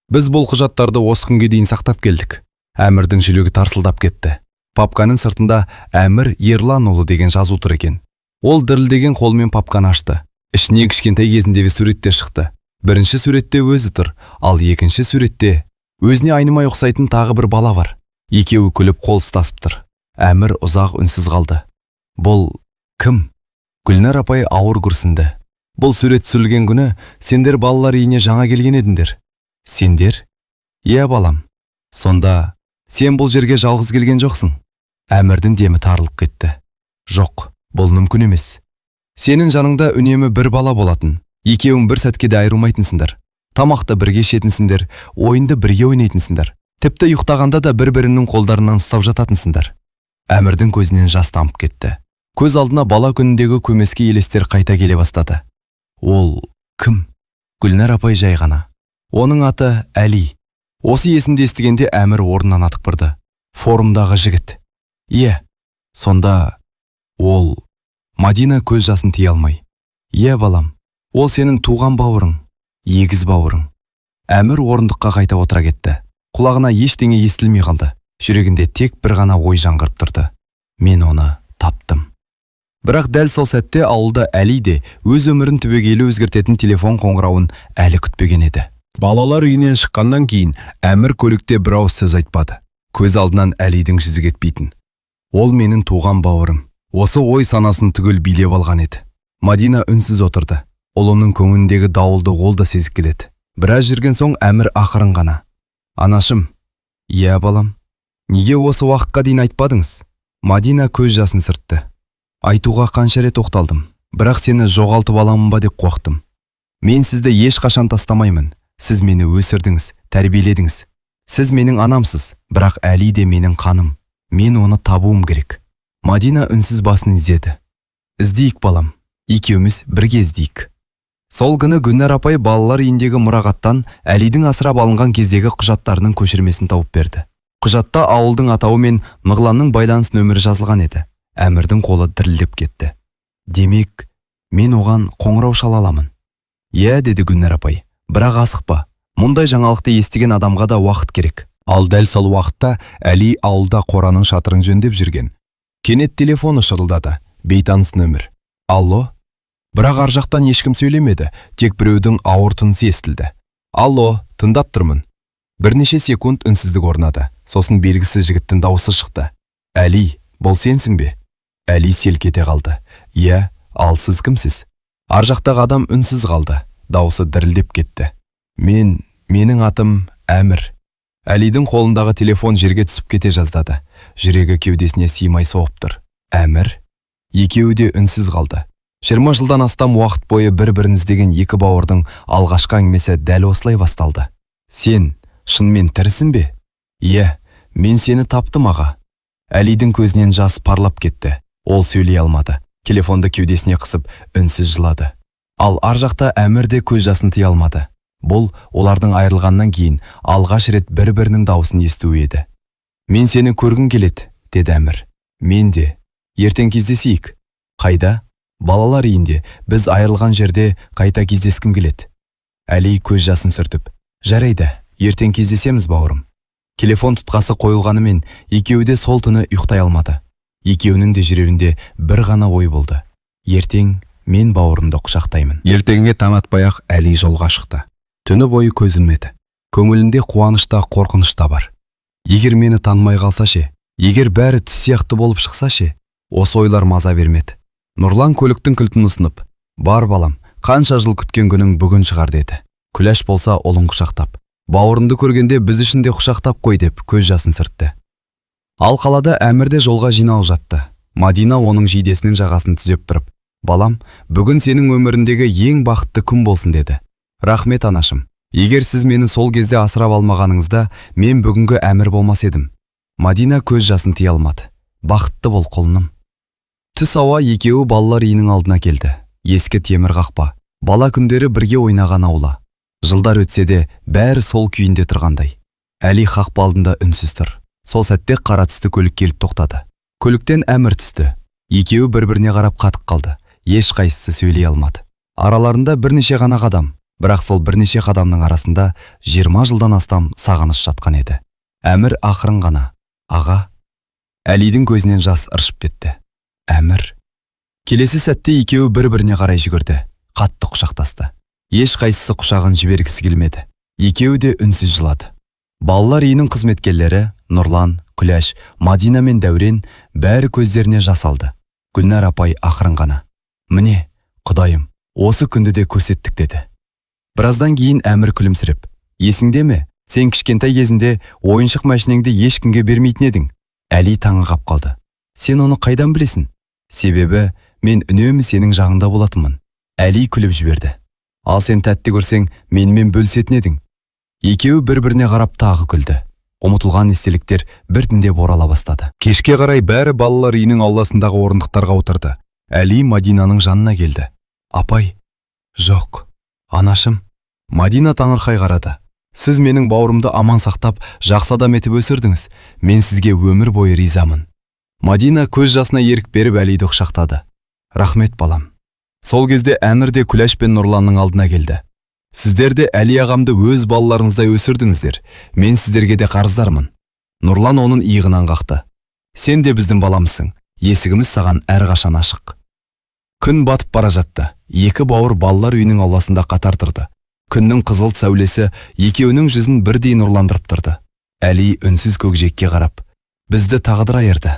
«Біз бұл құжаттарды осы күнге дейін сақтап келдік». Әмірдің жүрегі тарсылдап кетті. Папканың сыртында «Әмір Ерланұлы» деген жазу тұр екен. Ол дірілдеген қолымен папканы ашты. Ішінен кішкентай кезіндегі суреттер шықты. Бірінші суретте өзі тұр, ал екінші суретте өзіне айнымай ұқсайтын тағы бір бала бар. Екеуі күліп қол ұстасып тұр. Әмір ұзақ үнсіз қалды. «Бұл кім?» Гүлнар апай ауыр күрсінді. «Бұл сурет түсірілген күні сендер балалар үйіне жаңа келген едіңдер». «Сендер?» «Иә, балам». «Сонда сен бұл жерге жалғыз келген жоқсың?» Әмірдің демі тарылып кетті. «Жоқ, бұл мүмкін емес». «Сенің жаныңда үнемі бір бала болатын. Екеуің бір сәтке де айырылмайтынсыңдар. Тамақты бірге ішетінсіңдер, ойынды бірге ойнайтынсыңдар. Тіпті ұйықтағанда да бір-бірінің қолдарынан ұстап жататынсыңдар». Әмірдің көзінен жас тамып кетті. Көз алдына бала күніндегі көмескі елестер қайта келе бастады. «Ол кім?» Гүлнар апай жай ғана: «Оның аты Әли». Осы есімді естігенде Әмір орнынан атып тұрды. «Форумдағы жігіт?» «Иә». «Сонда ол...» Мадина көз жасын тия алмай: «Иә, балам, ол сенің туған бауырың, егіз бауырың». Әмір орындыққа қайта отыра кетті. Құлағына ештеңе естілмей қалды. Жүрегінде тек бір ғана ой жаңғырып тұрды: «Мен оны таптым». Бірақ дәл сол сәтте ауылда Әли де өз өмірін түбегейлі өзгертетін телефон қоңырауын әлі күтпеген еді. Балалар үйінен шыққаннан кейін Әмір көлікте бір ауыз сөз айтпады. Көз алдынан Әлидің жүзі кетпейтін. «Ол менің туған бауырым». Осы ой санасын түгел билеп алған еді. Мадина үнсіз отырды. Ұлының көңіліндегі дауылды ол да сезіп келеді. Біраз жүрген соң Әмір ақырын ғана: «Анашым». «Иә, балам». «Неге осы уақытқа дейін айтпадыңыз?» Мадина көз жасын сүртті. «Айтуға қанша рет оқталдым, бірақ сені жоғалтып аламын ба деп қорықтым. Мен сізді ешқашан тастамаймын. Сіз мені өсірдіңіз, тәрбиеледіңіз. Сіз менің анамсыз, бірақ Әли де менің қаным. Мен оны табуым керек». Мадина үнсіз басын изеді. «Іздейік, балам, екеуміз бірге іздейік». Сол күні Гүлнар апай балалар үйіндегі мұрағаттан Әлидің асырап алынған кездегі құжаттарының көшірмесін тауып берді. Құжатта ауылдың атауы мен Мығланның байланыс нөмірі жазылған еді. Әмірдің қолы дірілдеп кетті. Демек, мен оған қоңырау шала аламын. Иә, деді Гүлнар апай, бірақ асықпа. Мұндай жаңалықты естіген адамға да уақыт керек. Ал дәл сол уақытта Әли ауылда қораның шатырын жөндеп жүрген. Кенет телефоны шырылдады. Бейтаныс нөмір. Алло? Бірақ ар жақтан ешкім сөйлемеді, тек біреудің ауыр тынысы естілді. Алло, тыңдап тұрмын. Бірнеше секунд үнсіздік орнады. Сосын белгісіз жігіттің дауысы шықты. Әли, бұл сенсің бе? Әли селк ете қалды. Иә, ал сіз кімсіз? Ар жақтағы адам үнсіз қалды. Дауысы дірілдеп кетті. Менің атым Әмір. Әлидің қолындағы телефон жерге түсіп кете жаздады. Жүрегі кеудесіне сыймай соғып тұр. Әмір? Екеуі де үнсіз қалды. 20 жылдан астам уақыт бойы бір-бірін іздеген екі бауырдың алғашқы әңгімесі дәл осылай басталды. Сен шынымен тірісің бе? Иә, мен сені таптым, аға. Әлидің көзінен жас парлап кетті. Ол сөйлей алмады. Телефонды кеудесіне қысып, үнсіз жылады. Ал ар жақта Әмір де көз жасын тыя алмады. Бұл олардың айырылғаннан кейін алғаш рет бір-бірінің дауысын естуі еді. Мен сені көргім келеді, деді Әмір. Мен де. Ертең кездесейік. Қайда? Балалар үйінде, біз айырылған жерде қайта кездескім келеді. Әли көз жасын сүртіп, жарайды, ертең кездесеміз, бауырым. Телефон тұтқасы қойылғанымен екеуі де сол түні ұйықтай алмады. Екеуінің де жүрегінде бір ғана ой болды. Ертең мен бауырымды құшақтаймын. Ертеңіне таң атпай-ақ Әли жолға шықты. Түні бойы көз ілмеді. Көңілінде қуаныш та, қорқыныш та бар. Егер мені танымай қалса ше, егер бәрі түс сияқты болып шықса ше, осы ойлар маза бермеді. Нұрлан көліктің кілтін ұсынып, бар балам, қанша жыл күткен күнің бүгін шығар деді. Күләш болса ұлын құшақтап, бауырымды көргенде біз үшін де құшақтап қой деп көз жасын сүртті. Ал қалада Әмір де жолға жиналып жатты. Мадина оның жейдесінің жағасын түзеп тұрып, балам, бүгін сенің өміріндегі ең бақытты күн болсын деді. Рахмет, анашым. Егер сіз мені сол кезде асырап алмағаныңызда, мен бүгінгі Әмір болмас едім. Мадина көз жасын тыя алмады. Бақытты бол, құлыным. Түс ауа екеуі балалар үйінің алдына келді. Ескі темір қақпа. Бала күндері бірге ойнаған аула. Жылдар өтсе де бәрі сол күйінде тұрғандай. Әли қақпа алдында үнсіз тұр. Сол сәтте қара түсті көлік келіп тоқтады. Көліктен Әмір түсті. Екеуі бір-біріне қарап қатып қалды. Ешқайсысы сөйлей алмады. Араларында бірнеше ғана қадам, бірақ сол бірнеше қадамның арасында 20 жылдан астам сағыныш жатқан еді. Әмір ақырын ғана, аға. Әлидің көзінен жас ыршып кетті. Әмір. Келесі сәтте екеуі бір-біріне қарай жүгірді. Қатты құшақтасты. Ешқайсысы құшағын жібергісі келмеді. Екеуі де үнсіз жылады. Балалар үйінің қызметкерлері Нұрлан, Күләш, Мадина мен Дәурен бәрі көздеріне жас алды. Гүлнар апай ақырын ғана, міне, Құдайым, осы күнді де көрсеттік деді. Біраздан кейін Әмір күлімсіреп, есіңде ме, сен кішкентай кезінде ойыншық мәшинеңді ешкімге бермейтін едің. Әли таңырқап қалды. Сен оны қайдан білесің? Себебі мен үнемі сенің жағында болатынмын. Әли күліп жіберді. Ал сен тәтті көрсең, менімен бөлісетін едің. Екеуі бір-біріне қарап тағы күлді. Ұмытылған естеліктер біртіндеп орала бастады. Кешке қарай бәрі балалар үйінің ауласындағы орындықтарға отырды. Әли Мадинаның жанына келді. Апай, жоқ, анашым. Мадина таңырқай қарады. Сіз менің бауырымды аман сақтап, жақсы адам етіп өсірдіңіз. Мен сізге өмір бойы ризамын. Мадина көз жасына ерік беріп Әлиді құшақтады. Рахмет, балам. Сол кезде Әмір де Күләш пен Нұрланның алдына келді. Сіздер де Әли ағамды өз балаларыңыздай өсірдіңіздер. Мен сіздерге де қарыздармын. Нұрлан оның иығынан қақты. Сен де біздің баламызсың. Есігіміз саған әрқашан ашық. Күн батып бара жатты. Екі бауыр балалар үйінің ауласында қатар тұрды. Күннің қызыл сәулесі екеуінің жүзін бірдей нұрландырып тұрды. Әли үнсіз көкжиекке қарап, бізді тағдыр айырды.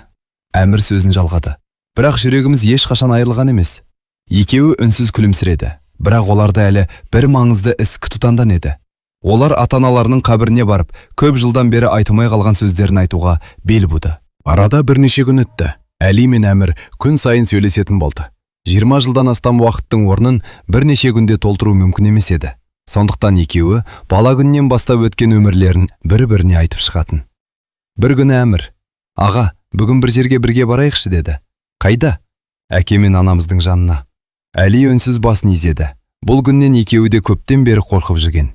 Әмір сөзін жалғады. Бірақ жүрегіміз ешқашан айырылған емес. Екеуі үнсіз күлімсіреді. Бірақ оларда әлі бір маңызды іс күтутандан еді. Олар ата-аналарының қабіріне барып, көп жылдан бері айтылмай қалған сөздерін айтуға бел буды. Арада бірнеше күн өтті. Әли мен Әмір күн сайын сөйлесетін болды. 20 жылдан астам уақыттың орнын бірнеше күнде толтыру мүмкін емес еді. Сондықтан екеуі бала күннен бастап өткен өмірлерін бір-біріне айтып шығатын. Бір күні Әмір, аға, бүгін бір жерге бірге барайықшы деді. Қайда? Әке мен анамыздың жанына. Әли үнсіз басын изеді. Бұл күннен екеуі де көптен бері қорқып жүрген.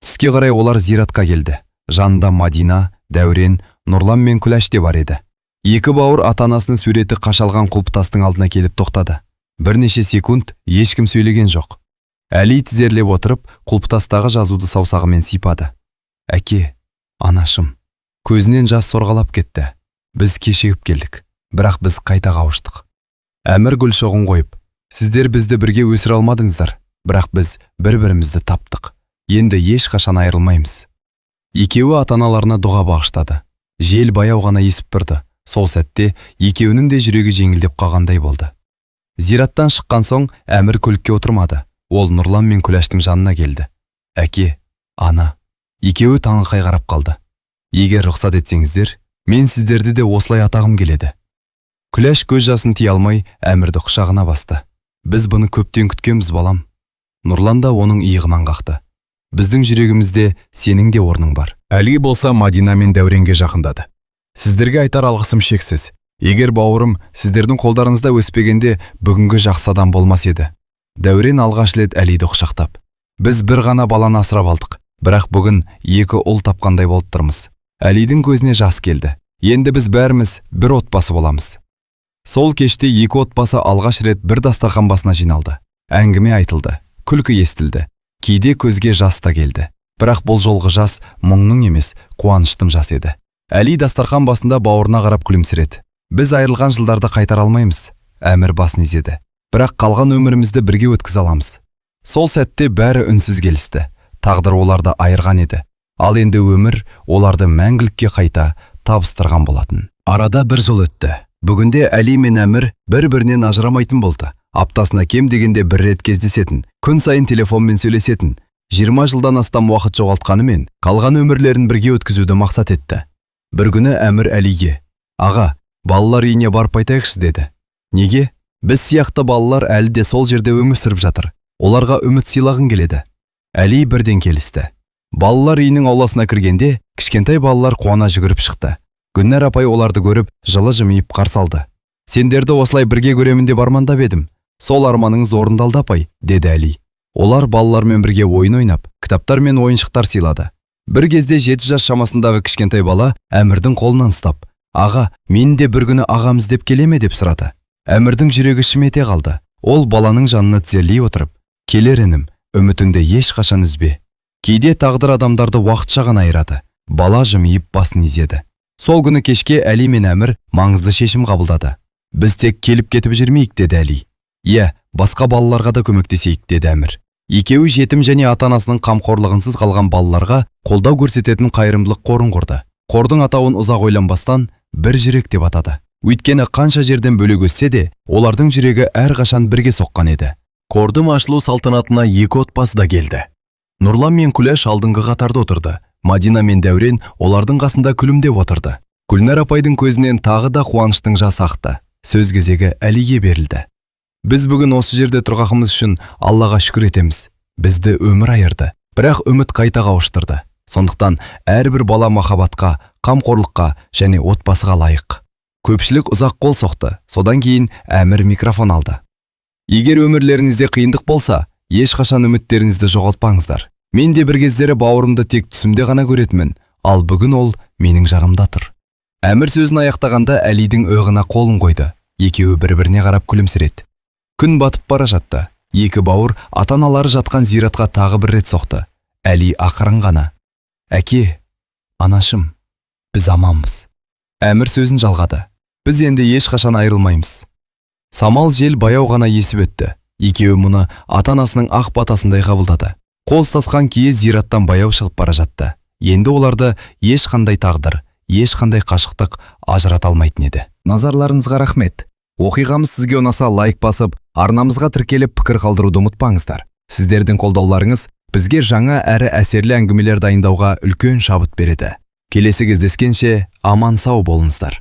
Түске қарай олар зиратқа келді. Жанында Мадина, Дәурен, Нұрлан мен Күләш те бар еді. Екі бауыр ата-анасының суреті қашалған құлпытастың алдына келіп тоқтады. Бірнеше секунд ешкім сөйлеген жоқ. Әли тізерлеп отырып, құлпытастағы жазуды саусағымен сипады. Әке, анашым. Көзінен жас сорғалап кетті. Біз кешігіп келдік, бірақ біз қайта қауыштық. Әмір гүл шоғын қойып, сіздер бізді бірге өсіре алмадыңыздар, бірақ біз бір-бірімізді таптық. Енді ешқашан айырылмаймыз. Екеуі ата-аналарына дұға бағыштады. Жел баяу ғана есіп тұрды. Сол сәтте екеуінің де жүрегі жеңілдеп қалғандай болды. Зираттан шыққан соң Әмір көлікке отырмады. Ол Нұрлан мен Күләштің жанына келді. Әке, ана. Екеуі таңырқай қарап қалды. Егер рұқсат етсеңіздер, мен сіздерді де осылай атағым келеді. Күләш көз жасын тия алмай Әмірді құшағына басты. Біз бұны көптен күткенбіз, балам. Нұрлан да оның иығынан қақты. Біздің жүрегімізде сенің де орның бар. Әли болса Мадина мен Дәуренге жақындады. Сіздерге айтар алғысым шексіз. Егер бауырым сіздердің қолдарыңызда өспегенде, бүгінгі жақсы адам болмас еді. Дәурен алғаш рет Әлиді құшақтап. Біз бір ғана баланы асырап алдық, бірақ бүгін екі ұл тапқандай болып тұрмыз. Әлидің көзіне жас келді. Енді біз бәріміз бір отбасы боламыз. Сол кеште екі отбасы алғаш рет бір дастархан басына жиналды. Әңгіме айтылды, күлкі естілді. Кейде көзге жас та келді. Бірақ бұл жолғы жас мұңның емес, қуаныштың жасы еді. Әли дастархан басында бауырына қарап күлімсіреді. Біз айырылған жылдарды қайтара алмаймыз. Әмір басын изеді. Бірақ қалған өмірімізді бірге өткізе аламыз. Сол сәтте бәрі үнсіз келісті. Тағдыр оларды айырған еді. Ал енді өмір оларды мәңгілікке қайта табыстырған болатын. Арада бір жыл өтті. Бүгінде Әли мен Әмір бір-бірінен ажырамайтын болды. Аптасына кем дегенде бір рет кездесетін, күн сайын телефонмен сөйлесетін. 20 жылдан астам уақыт жоғалтқанымен, қалған өмірлерін бірге өткізуді мақсат етті. Бір күні Әмір Әлиге: "Аға, балалар үйіне барып қайтайықшы" деді. Неге? Біз сияқты балалар әлі де сол жерде өмір сүріп жатыр. Оларға үміт сыйлағың келеді. Әли бірден келісті. Балалар үйінің ауласына кіргенде, кішкентай балалар қуана жүгіріп шықты. Гүлнәр апай оларды көріп, жылы жымиып қарсы алды. Сендерді осылай бірге көремін деп армандап едім. Сол арманыңыз орындалды, апай, деді Әли. Олар балалармен бірге ойын ойнап, кітаптар мен ойыншықтар сыйлады. Бір кезде 7 жас шамасындағы кішкентай бала Әмірдің қолынан ұстап, "Аға, мен де бір күні ағам іздеп келе ме?" деп сұрады. Әмірдің жүрегі шым ете қалды. Ол баланың жанына тізерлей отырып, "Келер інім, үмітіңді ешқашан үзбе. Кейде тағдыр адамдарды уақытша ғана айырады." Бала жымиып басын изеді. Сол күні кешке Әли мен Әмір маңызды шешім қабылдады. Біз тек келіп кетіп жүрмейік, деді Әли. Иә, басқа балаларға да көмектесейік, деді Әмір. Екеуі жетім және ата-анасының қамқорлығынсыз қалған балаларға қолдау көрсететін қайырымдылық қорын құрды. Қордың атауын ұзақ ойланбастан бір жүрек деп атады. Өйткені қанша жерден бөлек өссе де, олардың жүрегі әрқашан бірге соққан еді. Қордың ашылу салтанатына екі отбасы да келді. Нұрлан мен Күләш алдыңғы қатарда отырды. Мадина мен Дәурен олардың қасында күлімдеп отырды. Гүлнәр апайдың көзінен тағы да қуаныштың жасы ақты. Сөз кезегі Әлиге берілді. Біз бүгін осы жерде тұрғанымыз үшін Аллаға шүкір етеміз. Бізді өмір айырды, бірақ үміт қайта қауыштырды. Сондықтан әрбір бала махаббатқа, қамқорлыққа және отбасыға лайық. Көпшілік ұзақ қол соқты. Содан кейін Әмір микрофон алды. Егер өмірлеріңізде қиындық болса, ешқашан үміттеріңізді жоғалтпаңыздар. Мен де бір кездері бауырымды тек түсімде ғана көретінмін, ал бүгін ол менің жағымда тұр. Әмір сөзін аяқтағанда Әлидің иығына қолын қойды. Екеуі бір-біріне қарап күлімсіреді. Күн батып бара жатты. Екі бауыр ата-аналары жатқан зиратқа тағы бір рет соқты. Әли ақырын ғана: "Әке, анашым, біз аманбыз." Әмір сөзін жалғады. Біз енді ешқашан айырылмаймыз. Самал жел баяу ғана есіп өтті. Екеуі мұны ата-анасының ақ батасындай қабылдады. Қол ұстасқан күйі зираттан баяу шығып бара жатты. Енді оларды ешқандай тағдыр, ешқандай қашықтық ажырата алмайтын еді. Назарларыңызға рахмет. Оқиғамыз сізге ұнаса, лайк басып, арнамызға тіркеліп, пікір қалдыруды ұмытпаңыздар. Сіздердің қолдауларыңыз бізге жаңа әрі әсерлі әңгімелер дайындауға үлкен шабыт береді. Келесі кездескенше аман сау болыңыздар.